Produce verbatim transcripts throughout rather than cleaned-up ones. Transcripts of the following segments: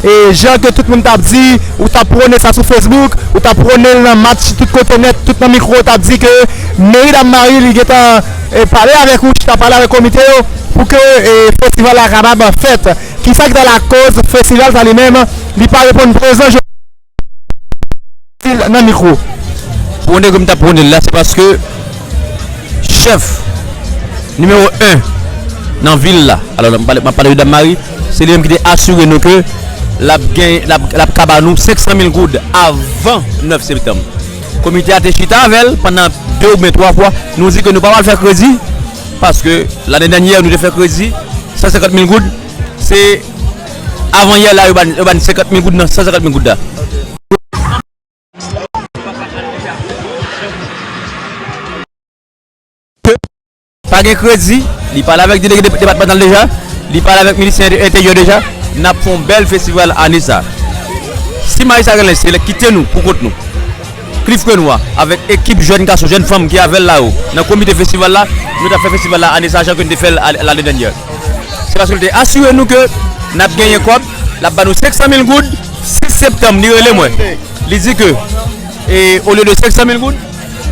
E jan ke tout moun t ap di, ou t ap pwone sa sou Facebook, ou t ap pwone l nan match tout kote nèt, tout nan mikwo, ou t ap di ke meri Dam Mari, li gentan, e, pale avèk ou, chita pale avèk komite yo, pou ke, e, festival la kapab fèt. Kisa ki ta lakoz festival sa li menm, li pa reponn prezan jodi nan mikwo? Pwone ke m t ap pwone l la, se paske chèf nimewo en nan vil la, alò, m ap pale, m ap pale de Dam Mari, se li menm ki te asire nou ke l ap gen, l ap, l ap ka ba nou senk san mil goud avan nèf septanm. Komite a te chita avè l pandan de oubyen twa fwa, nou di ke nou pa pral fè kredi, paske lane dènyè nou te fè kredi san senkant mil goud, se avan yè la yo ba n, yo ba n senkant mil goud nan san senkant mil goud la. Pa gen kredi, li pale avèk delege dep-, depatmantal deja, li pale avèk minis enteryè deja, n ap fè yon bèl festival ane sa. Si Maris Aganlè se lè kite nou pou kont nou, Cliff Renois avèk ekip jèn gason, jèn fanm ki avè l la yo, nan komite festival la, nou t ap fè festival la ane sa jan ke n te fè l a-, lane dènyè. Se paske l te asire nou ke n ap genyen kòb, l ap ba nou senk san mil goud, sis septanm, li rele mwen. Li di ke, e, olye de senk san mil goud,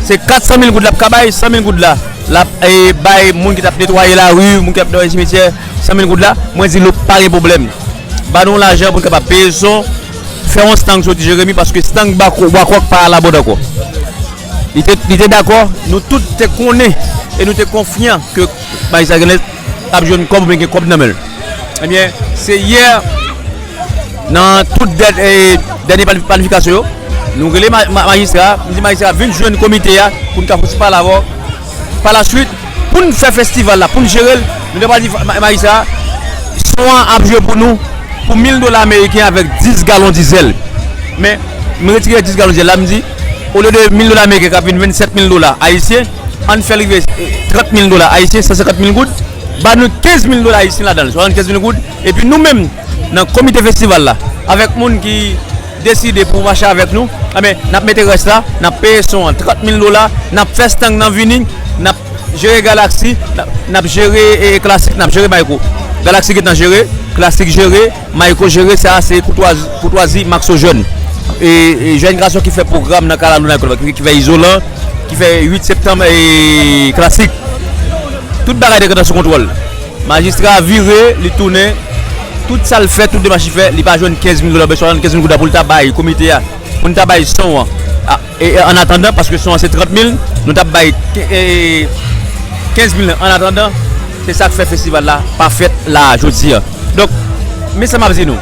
se kat san mil goud l ap ka bay, san mil goud la, l ap, e, bay moun ki t ap netwaye lari, moun ki t ap netwaye simityè, san mil goud la, mwen di l pa gen pwoblèm. Ba nou lajan pou n kapab peye son, fè yon stang soti Jeremi, paske stang Bwa Kòk pa alabòd ankò. Li te, li te dakò, nou tout te konnen e nou te konfyan ke Maris Aganlè ap jwenn kòb oubyen gen kòb nan men l. Ebyen, se yè, nan tout dè-, e, dènye planif-, planifikasyon yo, nou rele ma-, ma-, majistra, m di majistra, vin jwenn komite a pou n ka fouti pale avè w. Pa la swit, pou n fè festival la, pou n jere l, nou te pral di ma-, majistra, son an ap jwe pou nou, pou mil dola ameriken avèk dis galon dizèl. Men, m retire dis galon dizèl la, m di, olye de mil dola ameriken k ap vin vennsèt mil dola ayisyen, ann fè l rive, e, trant mil dola ayisyen, san senkant mil goud, ba nou kenz mil dola ayisyen ladan l, swasannkenz mil goud, epi nou menm, nan komite festival la, avèk moun ki deside pou mache avèk nou, enben, n ap mete rès la, n ap peye son an trant mil dola, n ap fè stang nan vini, n ap jere Galaxy, n ap, n ap jere, e, Klasik, n ap jere Mayko. Galaxy gentan jere, Klasik jere, Mayko jere, sa a se koutwazi, koutwazi Maxo Jèn. E, e, jèn gason ki fè pwogram nan Kalalou Nayt Club, ki, ki fè Izolan, ki fè uit septanm, e, Klasik. Tout bagay te gentan sou kontwòl. Majistra vire, li tounen, tout sa l fè, tout demach li fè, li pa jwenn kenz mil dola, oubyen swasannkenz mil goud la pou l ta bay komite a, pou n ta bay son an. A, e, e, an atandan, paske son an se trant mil, nou t ap bay ke-, e, kenz mil an atandan, se sa k fè festival la pa fèt la jodi a. Donk, men sa m ap di nou,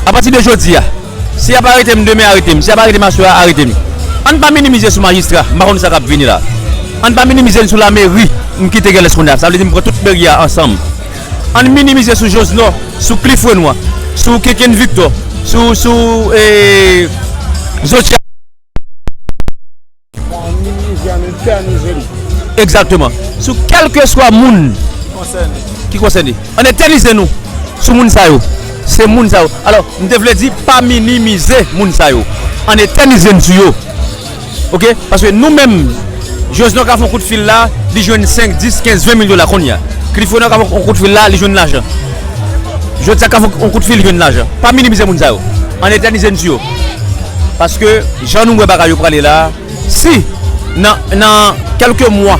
apati de jodi a, si y ap arete m demen, arete m. Si y ap arete m aswè a, arete m. Ann pa minimize sou majistra, m pa konn sa k ap vini la. Ann pa minimize l sou lameri, m kite Gèlès kounye a. Sa vle di m pran tout meri a ansanm. Ann minimize sou Josnor, sou Cliff Renois, sou Kenken Victor, sou, sou, e, Zotia. Ann minimize, ann etènize li. Egzakteman. Sou kèlkeswa moun ki konsène. Ann etènize nou sou moun sa yo. Se moun sa yo. Alò, m te vle di pa minimize moun sa yo. Ann etènize n sou yo. Oke? Paske nou menm, Josnor ka fè yon kout fil la, li jwenn senk, dis, kenz, ven mil dola kounye a. Cliff Renois ka fè yon kout fil la, li jwenn lajan. Jodi a ka fè yon kout fil, li jwenn lajan. Pa minimize moun sa yo. Ann etènize n sou yo. Paske, jan nou wè bagay yo prale la, si nan, nan kèlke mwa,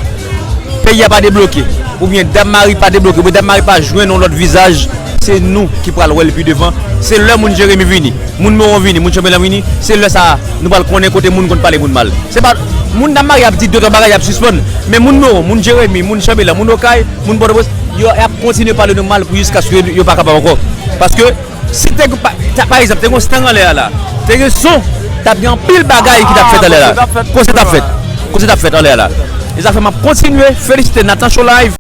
peyi a pa debloke, oubyen Dam Mari pa debloke, oubyen Dam Mari pa jwenn yon lòt vizaj, se nou ki pral wè l pi devan. Se lè moun Jeremi vini, moun Mewon vini, moun Chanbelan vini, se lè sa a nou pral konnen kote moun konn pale moun mal. Se pa moun Dam Mari ap di de twa bagay, y ap sispann, men moun Mewon, moun Jeremi, moun Chanbelan, moun Okay, moun Pòtoprens, yo ap kontinye pale nou mal pou jiskaske yo pa kapab ankò. Paske si te, pa, ta, pa egzanp, te gen yon stang anlè a la, te gen son, t ap gen anpil bagay ki t ap fèt anlè la. Konsè t ap fèt. Konsè t ap fèt anlè a la. E sa fè m ap kontinye felisite Nathan Show Live.